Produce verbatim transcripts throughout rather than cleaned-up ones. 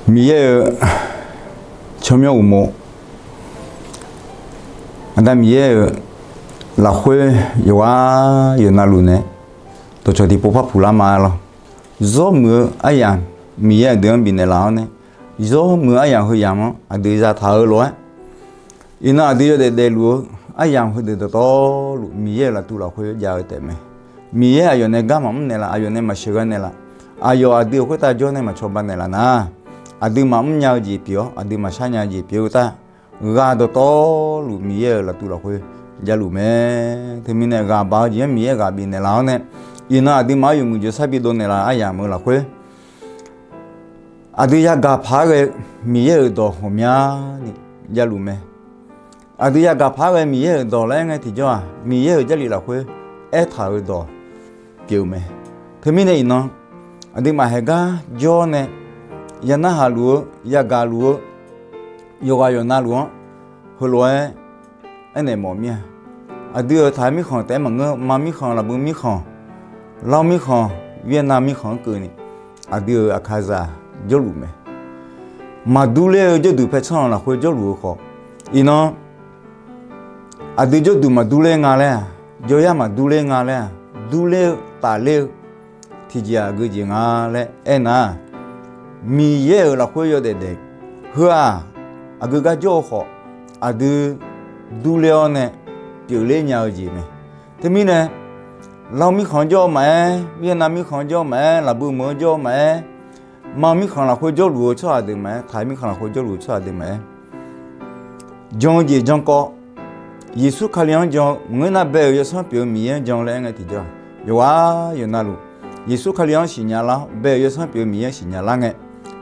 Miqyaer-euq tsawrmyanr uqmov, Aqda Miqyaer-euq lafkhoer yawqghaq yawqnavluf nae dawqcawq tiqpov par puq lar ma lawr. Zawr muiq-eu aryamq Miqyaer aqdui-anr bifnaeq laf-awr nae, zawr muiq-eu aryamq heu yamq-anr aqdui zataq-eu lof-aer, iqnan aqdui yawdaef daefluf-eu aryamq heudeuq dawqtawvluf Miqyaer-euq laftuv lafkhoer jav-eu taefmae. Miqyaer aqyawf nae gar maqmr naeqlaf, aqyawf nae maqsheuq ghae naeqlaf, aqyawf aqdui khoertav jawr nae maqcawba naeqlaf nar, aqdui maqmr nya-eu jeq pyeuf-awr, aqdui maqshar nya-eu jeq pyeuf-eu tar, ghaq dawqtawvluf Miqyaer-euq laftuv lafkhoer javluf mae. Teumirnae ghaq baq-eu jeq-anr Miqyaer ghaq bifnaeq laf-awr nae, iqnan aqduimaf-anr yawmuiq jawrshar bidov naeqlaf-eu aryamq-euq lafkhoer, aqdui yagaq paq-aer ghae-eu Miqyaer-euq dawq ghawqmyani javluf mae. Aqdui yagaq paq-aer ghae Miqyaer-euq dawq laer aer ngae tiqjawr-aq, Miqyaer-euq Jarlif lafkhoer aertaq-eu dawq pyeuf-eu mae. Teumirnae iqnan aqduimaf haeqgar jawr nae yanarhaq luf-eu, yagaq luf-eu, yawqghaq yawqnavluf-anr heulof-aer aernaeq mawf mir-a. Aqdui-euq taq mirkhanq taef-aer maqngeur, ma mirkhanq, lafbui mirkhanq, Lav mirkhanq, Vietnam mirkhanq-anr keuvni aqdui-euq aqkazaq jawrluf mae. Maqdur ler-eu jawrduq paer tsanr-eu lafkhoer jawrluf-eu khawf, iqnan aqdui jawrduq maqdur ler nga laer-aq, jawryar maqdur ler nga laer-aq, durler-eu tafler-eu tiqjeq-aq geujeq nga laer aernar, Miqyaer-euq lafkhoer yawdaef daef, heu-aq aqgeu gar jawr-eu khawf, aqdui durler-awr nae pyeufler nya-eu jeq mae. Teumirnae, Lav mirkhanq-anr jawr-eu maqaer, Vietnam mirkhanq-anr jawr-eu maqaer, lafbui meuq-anr jawr-eu maqaer, ma mirkhanq lafkhoer jawrluf-eu tsawrhaq deuq maqaer, taq mirkhanq lafkhoer jawrluf-eu tsawrhaq deuq maqaer, jan-eu jeq jan kawv, Yeqsur Kali-anr jan-eu maqngeur nar, bae-euq yawsanr pyeuf-eu Miqyaer-anr jan laer aer ngae tiqjawr-aq, yawqghaq yawqnavluf Yeqsur Kali-anr siqnya lar-awr, bae-euq yawsanr pyeuf-eu Miqyaer-anr siqnya lar ngae,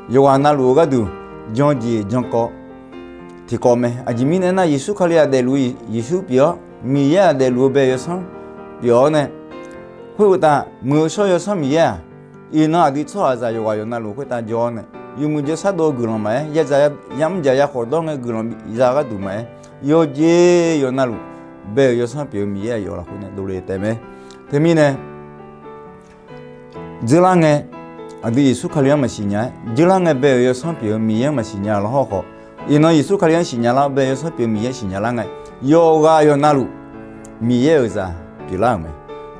yawqghaq navluf-eu gharduq jan-eu jeq jan kawv tiqkawv mae. Aqjeq mirnae aernar, Yeqsur Kali-aq daefluf-eu Yeqsur pyeuf-awr, Miqyaer-aq daefluf-eu bae-euq yawsanr pyeuf-awr nae, khoeruqtaf muiq-eu shawr-eu yawsanr Miqyaer-aq, iqnan aqdui tsawrhaqzaq yawqghaq yawqnavluf khoertav jawr-awr nae, yawmuiq jawrshar dov-eu guiqlanq maqaer, yadzaq yamr dzaq yakhawf dawr ngae guiqlanq za gharduq maqaer, yawqjeq yawqnavluf bae-euq yawsanr pyeuf-eu Miqyaer aqyawf lafkhoer nae dovle taef mae. Teumirnae, dzeurlar ngae aqdui Yeqsur Kali-anr maqsiq nya-aer, dzeurlar ngae bae-euq yawsanr pyeuf-eu Miqyaer-anr maqsiq nya lawr hawr khawf, iqnan Yeqsur Kali-anr siqnya lar-awr, bae-euq yawsanr pyeuf-eu Miqyaer-anr siqnya lar ngae, yawqghaq yawqnavluf Miqyaer-euq zaq pyeuflar-euq mae.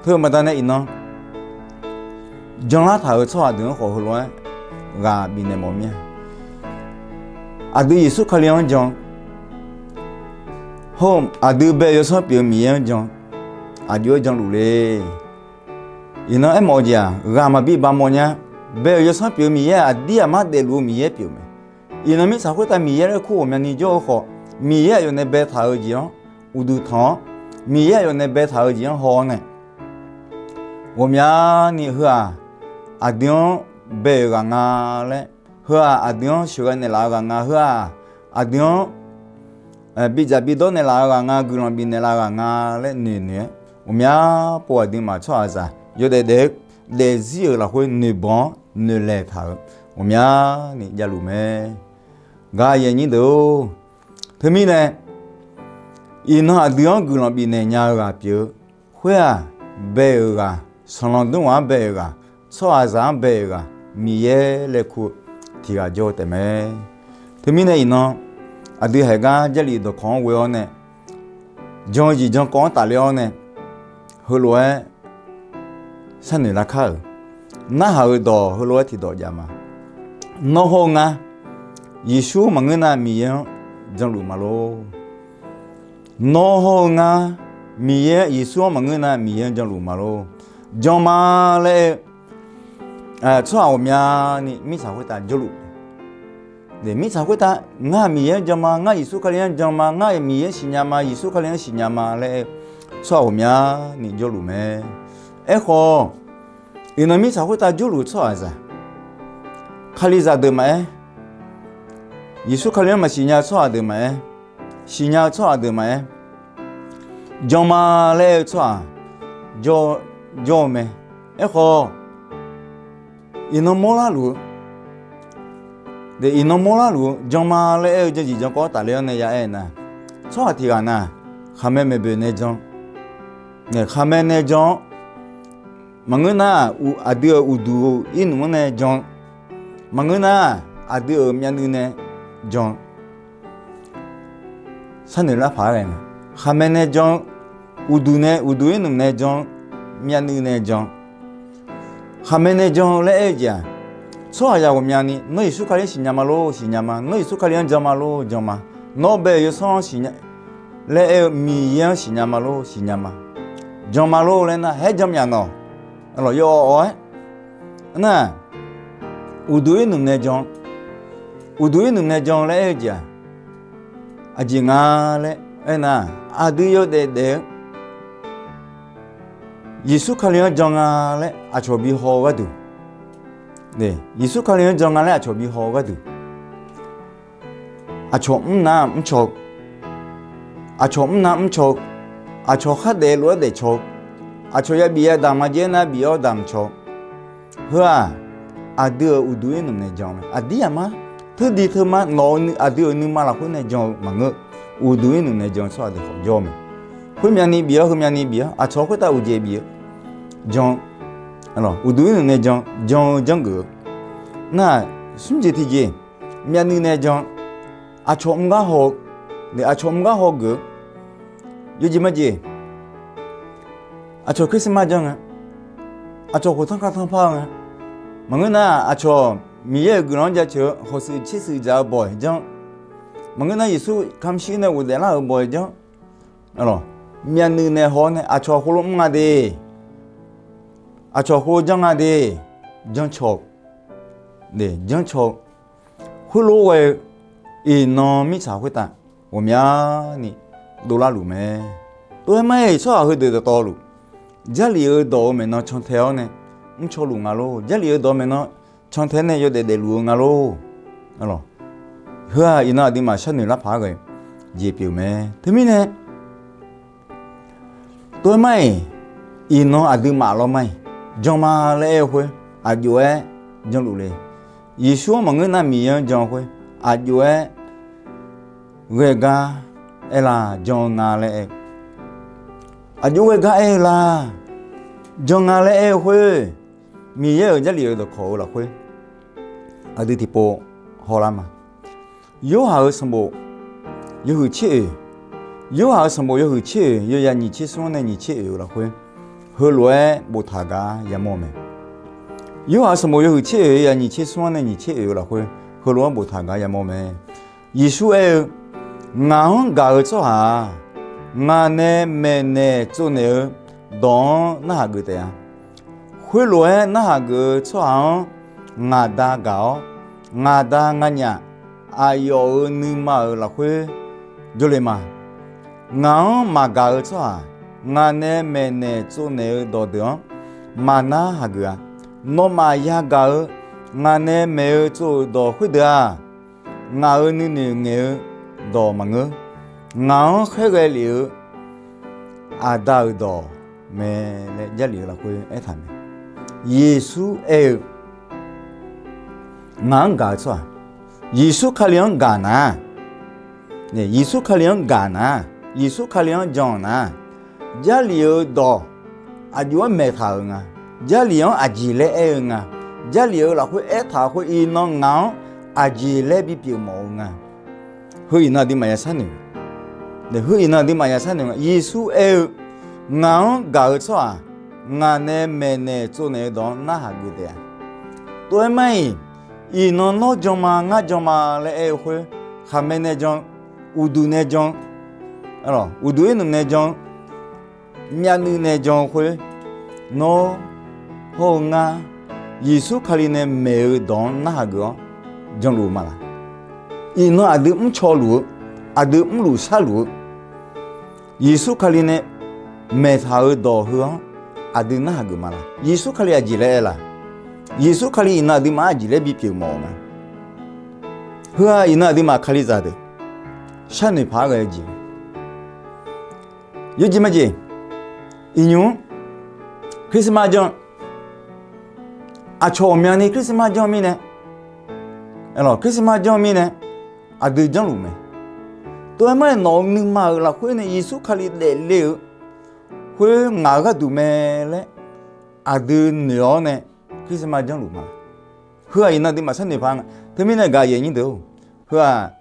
Teu-eu baqdanae iqnan janlar taq-euq tsawrhaq deuq-anr khawf heulof-aer ghaq bifnaeq mawf mir-a. Aqdui Yeqsur Kali-anr jan, hawr-eu aqdui bae-euq yawsanr pyeuf-eu Miqyaer-anr jan, aqjox-aer janluf le. Iqnan aermawf-eu jeq-aq, ghaq maqbi bamawf nya. Bae-euq yawsanr pyeuf-eu Miqyaer-aq, aqdir aqmar daefluf-eu Miqyaer pyeuf mae. Iqnan mirtsaq khoertav Miqyaer laer kur ghawqmyani jawr-eu khawf, Miqyaer aqyawf nae baetaq-eu jeq-anr uqduq tanq-awr, Miqyaer aqyawf nae baetaq-eu jeq-anr haw-awr nae, ghawqmyani heu-aq, aqdui-anr bae-euq ghaq nga laer, heu-aq aqdui-anr sheuqghae naeqlaf-eu ghaq nga, heu-aq aqdui-anr bidzaq bidawr naeqlaf-eu ghaq nga, guiqlanq bifnaeq laf-eu ghaq nga laer noeq noeq-aer, ghawqmya pov aqduimaf tsawrhaqzaq yawdaef daef-eu daefzir-euq lafkhoer noeqbanq-anr noeqlaeq taq-euq ghawqmyani javluf mae. Gaq yaeq nyir deuq-or, teumirnae iqnan aqdui-anr guiqlanq bifnaeq nya-eu ghaq pyeuf-eu khoer-aq, bae-euq ghaq, sanqlanq dmr ghaq-anr bae-euq ghaq, tsawrhaqzaq-anr bae-euq ghaq, Miqyaer laer kur-eu tiq ghaq jawr-eu taef mae. Teumirnae iqnan aqdui haiq gar Jarlif dawqkawq-anr ghoe-awr nae, jan-eu jeq jan kawv-anr tafler-awr nae, heulof-aer sharnoeq lar kar-euq, narhaq-euq dawq heulof-aer tiqdawq jav ma. Nawr hawr-eu ngar, Yeqsur maqngeur nar Miqyaer-anr janluf ma lor. Nawr hawr-eu ngar, Miqyaer, Yeqsur-anr maqngeur nar Miqyaer-anr janluf ma lor. Jan ma laer-eu tsawrhaq ghawqmyani mirtsaq khoertav jawrluf. Mirtsaq khoertav ngar Miqyaer-anr jan ma, ngar Yeqsur Kali-anr jan ma, ngar Miqyaer siqnya ma, Yeqsur Kali-anr siqnya ma laer-eu tsawrhaq ghawqmyani jawrluf mae. Aerkhawf, iqnan mirtsaq khoertav jawrluf-eu tsawrhaqzaq, Kalizaq deuq maqaer, Yeqsur Kali-anr maqsiq nya-eu tsawrhaq deuq maqaer, siqnya-eu tsawrhaq deuq maqaer, jan ma laer-eu tsawrhaq jawr-eu mae. Aerkhawf, iqnan mawrlar luf-eu, iqnan mawrlar luf-eu jan ma laer aer-eu janjeq jankawv-anr tafler-awr nae ya aer nar, tsawrhaq tiq ghaq nar, khaqmae maeqboeq nae jan, khaqmae nae jan-awr, maqngeur nar, aqdui-euq uqduq irnmq-anr nae jan, maqngeur nar, aqdui-euq myavnuiv nae jan-eu, sharnoeq larpaq-aer ghae-eu, khaqmae nae jan-eu, uqduq nae, uqduq irnmq nae jan-eu, myavnuiv nae jan-eu. Khaqmae nae jan-eu laer aer-eu jeq-aq, tsawrhaqzaq ghawqmyani, nawr Yeqsur Kali-anr siqnya ma lor, siqnya ma. Nawr Yeqsur Kali-anr jan ma lor, jan ma. Nawr bae-euq yawsanr-anr siqnya laer aer-eu Miqyaer-anr siqnya ma lor, siqnya ma. Jan ma lor laer nar, haer jan myaq nawq. Arlawq, yawawq-aer nar, uqduq irnmq nae jan, uqduq irnmq nae jan laer aer-eu jeq-aq, aqjeq nga laer aernar, aqdui yawdaef daef-eu Yeqsur Kali-anr jan nga laer aqcawq bi haw-eu gharduq, Yeqsur Kali-anr jan nga laer aqcawq bi haw-eu gharduq, aqcawq mrnar mrcaw-eu, aqcawq mrnar mrcaw-eu, aqcawq khardaef lof-aer daefcaw-eu, aqcawq yabif yadamq nga jaer nar bif-awr damq caw-eu. Heu-aq, aqdui-euq uqduq irnmq nae jan mae. Aqdir yamar, teudi teumar nawq-eu aqdui-euq nuima lafkhoer nae jan-eu maqngeur. Uqduq irnmq nae jan-eu tsawrhaq deuq khawf jawr mae. Khoermyavni bif-awr, heumyavni bif-awr, aqcawq khoertav uqjeq bif-eu jan-eu, uqduq irnmq nae jan, jan-eu janrgeuf-eu. Nar, smr jeq tiqjeq, myavnuiv nae jan, aqcawq mr gar haw-eu, aqcawq mr gar haw geuf-eu, yawjeq majeq, aqcawq Christmas janr nga, aqcawq khof tanrkar tanrpar-eu nga, maqngeur nar aqcawq Miqyaer-euq guiqlanq-anr jaceuq-eu hawshuif tsershuif dzaq-eu bawq-iq janr, maqngeur nar Yeqsur kamq shir nae ghofdaef lar-euq bawq-iq janr, myavnuiv nae haw-awr nae aqcawq khoerlof mr nga de, aqcawq khoer janr nga de, janrcaw-eu, janrcaw-eu, khoerlof ghae-eu iqnan mirtsaq khoertav ghawqmyani dovlar luf mae. Tov-aer mar-iq tsawrhaq heudeuq dawqtawvluf, Jarlif-euq dawq-euq maeqnan cantae-awr nae mrcaw luf nga lor. Jarlif-euq dawq maeqnan cantae nae yawdaef daefluf-eu nga lor. Heu-aq iqnan aqduimaf sharnoeq larpaq-aer ghae jeq pyeuf mae. Teumirnae tov-aer mar-iq, iqnan aqduimaf lawr mar-iq, jan ma laer aer-eu khoer, aqjox-aer janluf le. Yeqsur-anr maqngeur nar Miqyaer-anr jan khoer, aqjox-aer ghae gar aerlar jan-eu nga laer aer-eu, aqjox ghae gar aer-eu la, jan nga laer aer-eu khoer, Miqyaer-euq Jarlif-euq dawqkawq-eu lafkhoer aqdui tiqpov hawlar ma. Yorhaq-euq sanqbof yawhuiq tser oeq, Yorhaq-euq sanqbof yawhuiq tser oeq, yawzaq nyiq tser smr-anr nae nyiq tser oeq-eu lafkhoer heulof-aer boftaq gar yamawr mae. Yorhaq-euq sanqbof yawhuiq tser oeq, yawzaq nyiq tser smr-anr nae nyiq tser oeq-eu lafkhoer heulof-aer boftaq gar yamawr mae. Yeqsur aer-eu, Ngaq-anr gaq-eu tsawrhaq-aq, ngaq nae maeqnaeq tsovnaeq-eu dawq-anr narhaq geuf taef-a. Khoerlof-aer narhaq geuf-eu tsawrhaq-anr ngaq Da gaq-awr, ngaq Da nganyaf aqyawf-euq nuima-euq lafkhoer jawrle ma. Ngaq-anr maqgaq-eu tsawrhaq, ngaq nae maeqnaeq tsovnaeq-eu dawqdeuq-anr maqnar haq geuf-a. Nawmaf yagaq-eu ngaq nae maeq-eu tsov-euq dawq khoerdeuq-aq, ngaq-euq nuinoeq ngaeq-eu dawq maqngeur. Ngaq-anr khaerghae lef-eu Aqda-euq dawq mae laer Jarlif-eu lafkhoer aertaq mae. Yeqsur aer-eu, Ngaq-anr gaq-eu tsawrhaq, Yeqsur Kali-anr gaq nar, Yeqsur Kali-anr gaq nar, Yeqsur Kali-anr jan nar, Jarlif-eu dawq aqjox-aer maeqtaq-euq nga. Jarlif-anr aqjeq laer aer-eu nga. Jarlif-euq lafkhoer aertaq-euq khoer iqnan ngaq-anr aqjeq laer bipyeuf mawf-eu nga. Heu iqnan aqduimaf yasharnoeq, heu iqnan aqduimaf yasharnoeq nga. Yeqsur aer-eu, Ngaq-anr gaq-eu tsawrhaq, ngaq nae maeqnaeq tsovnaeq-eu dawq-anr narhaq geuf taef-a. Tov-aer mar-iq, iqnan nawr jan ma, ngar jan ma laer aer-eu khoer, khaqmae nae jan, uqduq nae jan, uqduq irnmq nae jan, myavnuiv nae jan-eu khoer, nawr hawr-eu ngar Yeqsur Kali nae maeq-eu dawq-anr narhaq geuf-awr janluf-eu ma laq? Iqnan aqdui mrcaw luf-eu, aqdui mrluf sharluf-eu, Yeqsur Kali nae maeqtaq-eu dawq heu-anr aqdui narhaq geuf ma laq? Yeqsur Kali aqjeq laer aer laq? Yeqsur Kali iqnan aqduimaf-anr aqjeq laer bipyeuf mawf-eu ma? Heu-aq iqnan aqduimaf Kalizaq deuq sharnoeq paq-aer ghae-eu jeq. Yawjeq majeq, iqnymr Christmas jan, aqcawq ghawqmyani Christmas jan-eu mirnae, Christmas jan-eu mirnae aqdui janrluf mae. Tov-aer mar-aer nawq-eu nuima-euq lafkhoer nae Yeqsur Kali daefle-eu khoer ngaq-euq gharduq mae laer aqdui noeq-awr nae Christmas janrluf ma laq? Heu-aq iqnan aqduimaf sharnoeq paq nga. Teumirnae gaq aqyuif aqnyir deuq-or, heu-aq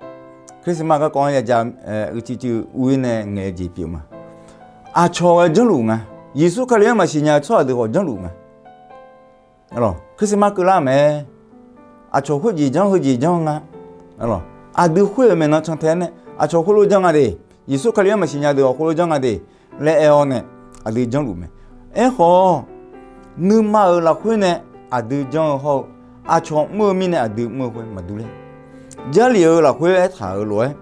Christmas garkawv-anr yaja uicuiv cuiv ur-ir nae ngaeq-eu jeq pyeuf ma. Aqcawq ghae janrluf nga. Yeqsur Kali-anr maqsiq nya-eu tsawrhaq deuq khawf janrluf nga. Christmas keuvlar mae. Aqcawq khoerjeq janr heujeq janr nga. Aqdui khoer-euq maeqnan can tae-aer nae aqcawq khoerlof janr nga de. Yeqsur Kali-anr maqsiq nya deuq-awq khoerlof janr nga de laer aer-awr nae aqdui janrluf mae. Aerkhawf, nuima-euq lafkhoer nae aqdui janr-eu hawr-eu, aqcawq mr-eu mirnae aqdui mr-eu khoer maqdur ler. Jarlif-eu lafkhoer aertaq-euq lof-aer,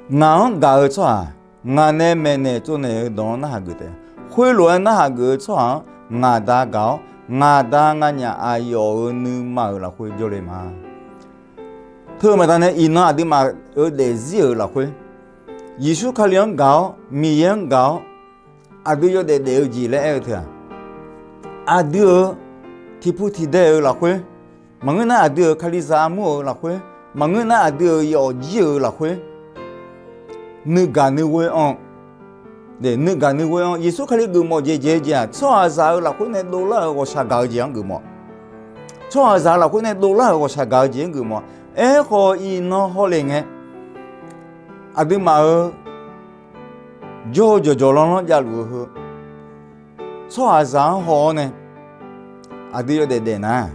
ngaq-anr gaq-eu tsawrhaq, ngaq nae maeqnaeq tsovnaeq-eu dawq-anr narhaq geuf taef-a. Khoerlof-aer narhaq geuf-eu tsawrhaq-anr ngaq Da gaq-awr, ngaq Da nganyaf aqyawf-euq nuima-euq lafkhoer jawrle ma. Teu-eu baqdanae iqnan aqduimaf-euq daefzir-euq lafkhoer, Yeqsur Kali-anr gaq-awr, Miqyaer-anr gaq-awr, aqdui yawdaef daef-eu jeq laer aer-eu teu-aq, aqdui-euq tiqpu tiqdae-euq lafkhoer, maqngeur nar aqdui-euq Kalizaq armur-euq lafkhoer, maqngeur nar aqdui-euq yawf jir-euq lafkhoer, nuigaq nuighoe anr, nuigaq nuighoe anr, Yeqsur Kali geufmawf jeq jeq-eu jeq-aq, tsawrhaqzaq-euq lafkhoer nae dovlar-euq ghawqshaq gaq-eu jeq-anr geufmawf. Tsawrhaqzaq lafkhoer nae dovlar-euq ghawqshaq gaq-eu jeq-anr geufmawf. Aerkhawf, iqnan hawle ngae, aqduimaf-euq jawr-eu jawqjawq lanrlanr javluf-eu heu, tsawrhaqzaq-anr haw-awr nae aqdui yawdaef daef nar,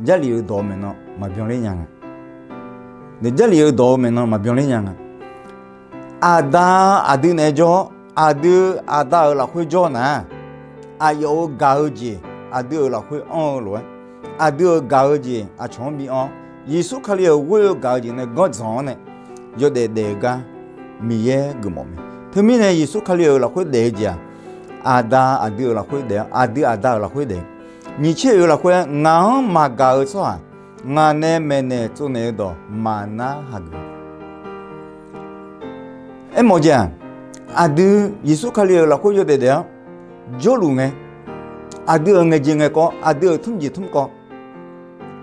Jarlif-eu dawq-eu maeqnan maqbyan ler nya nga. Jarlif-eu dawq-eu maeqnan maqbyan ler nya nga. Aqda aqdui naeq-aer jawr-awr, aqdui aqda-euq lafkhoer jawr nar, aqyawf-euq gaq-eu jeq aqdui-euq lafkhoer anr-eu lof-aer, aqdui-euq gaq-eu jeq aqcawq-anr bi anr-awr, Yeqsur Kali-euq ghoer-eu gaq-eu jeq nae ganr dzanq-awr nae yawdaef daef-eu gar Miqyaer geufmawf mae. Teumirnae Yeqsur Kali-euq lafkhoer daef-eu jeq-aq, aqda aqdui-euq lafkhoer daef-awr, aqdui aqda-euq lafkhoer daef. Nyiq tser-euq lafkhoer-aer, ngaq-anr maqgaq-eu tsawrhaq, ngaq nae maeqnaeq tsovnaeq-eu dawq maqnar hageuf. Aermawf jeq-aq, aqdui Yeqsur Kali-euq lafkhoer yawdaef daef-awr jawrluf ngae, aqdui-euq ngaeqjeq ngaeqkawv, aqdui-euq tmr jeq tmr kawv,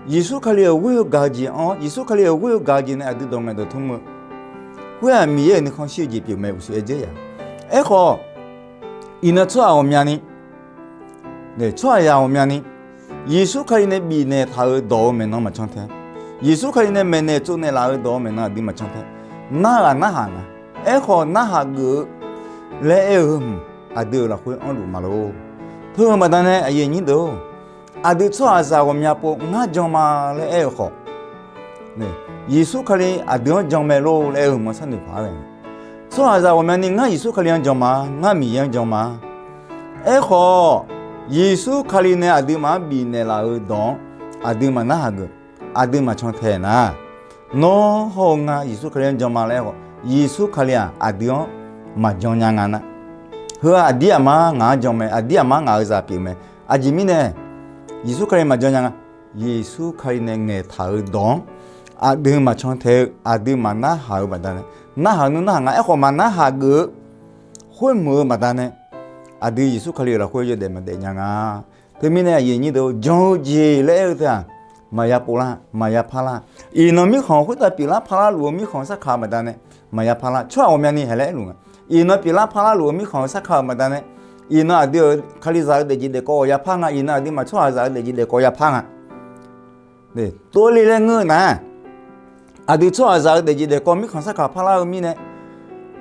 Yeqsur Kali-euq ghoer-eu gaq-eu jeq anr-awr, Yeqsur Kali-euq ghoer-eu gaq-eu jeq nae aqdui dawq ngaeq dawq tmr-eu khoer-aq, Miqyaer-euq nuikhanr shir-eu jeq pyeuf mae, uqshoe aer dzer ya. Aerkhawf, iqnan tsawrhaq ghawqmyani, tsawrhaqzaq ghawqmyani, Yeqsur Kali nae bifnaeq taq-euq dawq-eu maeqnan maqcan tae, Yeqsur Kali nae maeqnaeq tsovnaeq laf-euq dawq-eu maeqnan aqdui maqcan tae, narhaq narhaq nga. Aerkhawf, narhaq geuf-eu laer aer-eu heu hmq aqdui-euq lafkhoer anrluf ma lor. Teu-eu baqdanae aqyuif aqnyir deuq-or, aqdui tsawrhaqzaq ghawqmya pov ngar jan ma laer aer-eu khawf, Yeqsur Kali aqdui-anr jan mae lor laer aer-eu hmq-anr sharnoeq paq-aer ghae-a. Tsawrhaqzaq ghawqmyani ngar Yeqsur Kali-anr jan ma, ngar Miqyaer-anr jan ma. Aerkhawf, Yeqsur Kali nae aqduimaf-anr bifnaeq laf-euq dawq-anr aqdui maqnar hageuf, aqdui maqcan tae nar, nawr hawr-eu ngar Yeqsur Kali-anr jan ma laer aer khawf, Yeqsur Kali-aq aqdui-anr maqjan nya nga nar, heu-aq aqdir aqmar ngaq-anr jan mae, aqdir aqmar ngaq-euq zaq pyeuf mae. Aqjeq mirnae Yeqsur Kali maqjan nya nga. Yeqsur Kali nae ngaeqtaq-euq dawq-anr aqdui maqcan tae-eu, aqdui maqnar haq-eu baqdanae, narhaq nmr narhaq nga aerkhawf maqnar haq geuf-eu khoer muiq-eu baqdanae, aqdui Yeqsur Kali-euq lafkhoer yawdaef maqdaef nya nga. Teumirnae aqyuif aqnyir deuq-or, jan-eu jeq laer aer-eu teu-aq, maqya pov lar, maqya par lar. Iqnan mirkhanq khoertav pyeuflar parlar luf-eu mirkhanq sarkaq-eu baqdanae maqya par lar. Tsawrhaq ghawqmyani haeq laer aerluf nga. Iqnan pyeuflar parlar luf-eu mirkhanq sarkaq-euq baqdanae, iqnan aqdui-euq Kalizaq-eu daefjeq daefkawv ghawq ya par nga, iqnan aqduimaf tsawrhaqzaq-eu daefjeq daefkawv ya par nga. Tov le laer ngeur-eu nar, aqdui tsawrhaqzaq-eu daefjeq daefkawv mirkhanq sarkaq parlar-eu mirnae,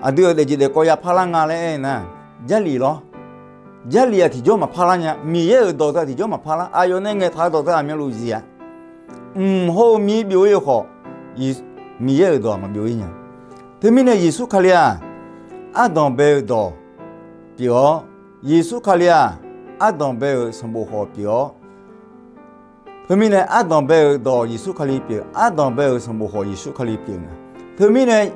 aqdui-euq daefjeq daefkawv ya parlar nga laer aer nar, Jarlif lawr. Jarlif-aq tiqjawr maqparlar nya. Miqyaer-euq dawq teu-aq tiqjawr maqparlar. Aqyawf nae ngaeqtaq-eu dawq teu aqmyanluf zif-a. Mq hawr-eu mir byov-ir-eu khawf, Miqyaer-euq dawq-aq maqbyov-ir nya. Teumirnae Yeqsur Kali-aq, ardanq bae-eu dawq pyeuf-awr, Yeqsur Kali-aq, ardanq bae-euq sanqbof khawf pyeuf-awr, teumirnae ardanq bae-euq dawq Yeqsur Kali pyeuf, ardanq bae-euq sanqbof khawf Yeqsur Kali pyeuf nga. Teumirnae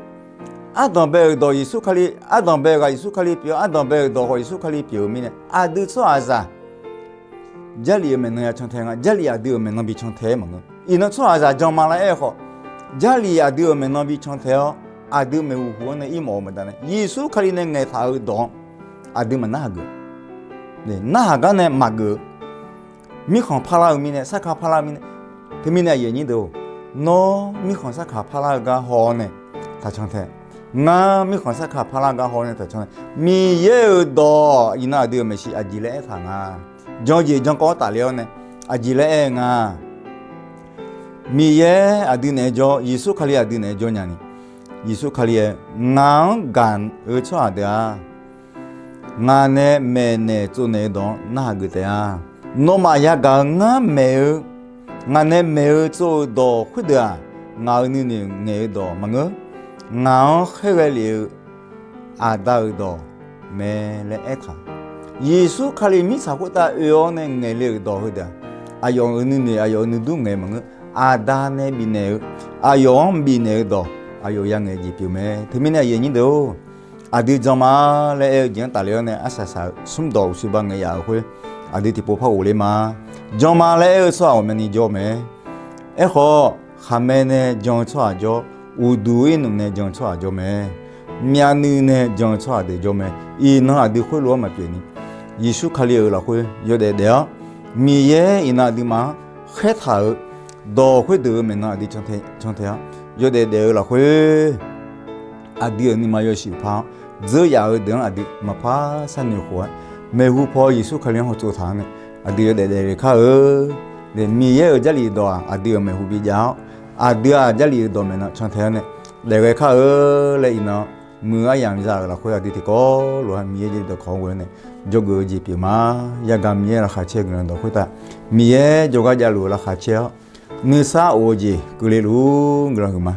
ardanq bae-euq dawq Yeqsur Kali, ardanq bae-eu ghaq Yeqsur Kali pyeuf, ardanq bae-euq dawq khawf Yeqsur Kali pyeuf-eu mirnae, aqdui tsawrhaqzaq Jarlif-euq maeqnan ya can tae nga. Jarlif aqdui-euq maeqnan bi can tae-aer maqngeur. Iqnan tsawrhaqzaq jan ma laer aer-eu khawf, Jarlif aqdui-euq maeqnan bi can tae-awr, aqdui maeqhu hu-anr nae irmawf-eu baqdanae, Yeqsur Kali nae ngaeqtaq-eu dawq-anr aqdui maqnar hageuf. Narhaq gar nae maqgeuf-eu, mirkhanq parlar-eu mirnae, sarkaq parlar-eu mirnae, teumirnae aqyuif aqnyir deuq-or, nawr mirkhanq sarkaq parlar-eu gar haw-awr nae taqcan tae, ngar mirkhanq sarkaq parlar-eu gar haw-awr nae taqcan tae, Miqyaer-euq dawq iqnan aqdui-euq maeqshi aqjeq laer aertaq nga. Jan-eu jeq jankawv-anr tafle-awr nae aqjeq laer aer-eu nga. Miqyaer aqdui naeq-aer jawr, Yeqsur Kali aqdui naeq-aer jawr nya ni, Yeqsur Kali-aer, Ngaq-anr gaq-eu tsawrhaq deuq-aq, ngaq nae maeqnaeq tsovnaeq-eu dawq-anr narhaq geuf taef-a. Nawmaf yagaq-eu ngar maeq-eu, ngaq nae maeq-eu tsov-eu dawq khoerdeuq-aq, ngaq-euq nuinoeq ngaeq-eu dawq maqngeur. Ngaq-anr khaerghae lef-eu Aqda-euq dawq mae laer aertaq. Yeqsur Kali mirtsaq khoertav oe-awr nae ngaeqle-euq dawq heudeuq-aq, aqyawf-euq nuinoeq aqyawf-euq nuidur ngaeq maqngeur. Aqda nae bifnaeq-eu, aqyawf-anr bifnaeq-eu dawq aqyawf ya ngaeq jeq pyeuf mae. Teumirnae aqyuif aqnyir deuq-or, aqdui jan ma laer aer-eu jeq-anr tafle-awr nae arsaq saq-eu smr dawq uqshoe ba ngaeq yaf-euq khoer, aqdui tiqpov par ghofler ma. Jan ma laer aer-eu tsawrhaq ghawqmyani jawr mae. Aerkhawf, khaqmae nae jan-eu tsawrhaq jawr, uqduq irnmq nae jan-eu tsawrhaq jawr mae. Myavnuiv nae jan-eu tsawrhaq deuq jawr mae. Iqnan aqdui khoerlof-anr maqpyeuf ni, Yeqsur Kali-euq lafkhoer yawdaef daef-awr, Miqyaer iqnan aqduimaf-anr khaertaq-euq dawq khoerdeuq-euq maeqnan aqdui cantae-awr, yawdaef daef-eu lafkhoer aqdui-euq nuima yawshuif par-awr, dzeur yaf-eu deuq-anr aqdui maqpar sharnoeq khof-aer, maeqhu paw Yeqsur Kali-anr hawtsov taq-anr nae, aqdui yawdaef daef le kar-eu. Miqyaer-euq Jarlif dawq-aq, aqdui-euq maeqhu bijav-awr, aqdui-aq Jarlif-euq dawq maeqnan cantae-awr nae daef ghae kar-eu laer iqnan, muiq-eu aryamq za-euq lafkhoer aqdui tiqkawv lof-aer Miqyaer Jarlif dawqkawq-anr ghoe-awr nae jawrgeuf-eu jeq pyeuf ma. Yagaq Miqyaer laqkhaq caer-eu guiqlanq dawq khoertav, Miqyaer jawrgar javluf-eu laqkhaq caer-awr, nuisar of-eu jeq keuvle luf-ur guiqlanq huiqma.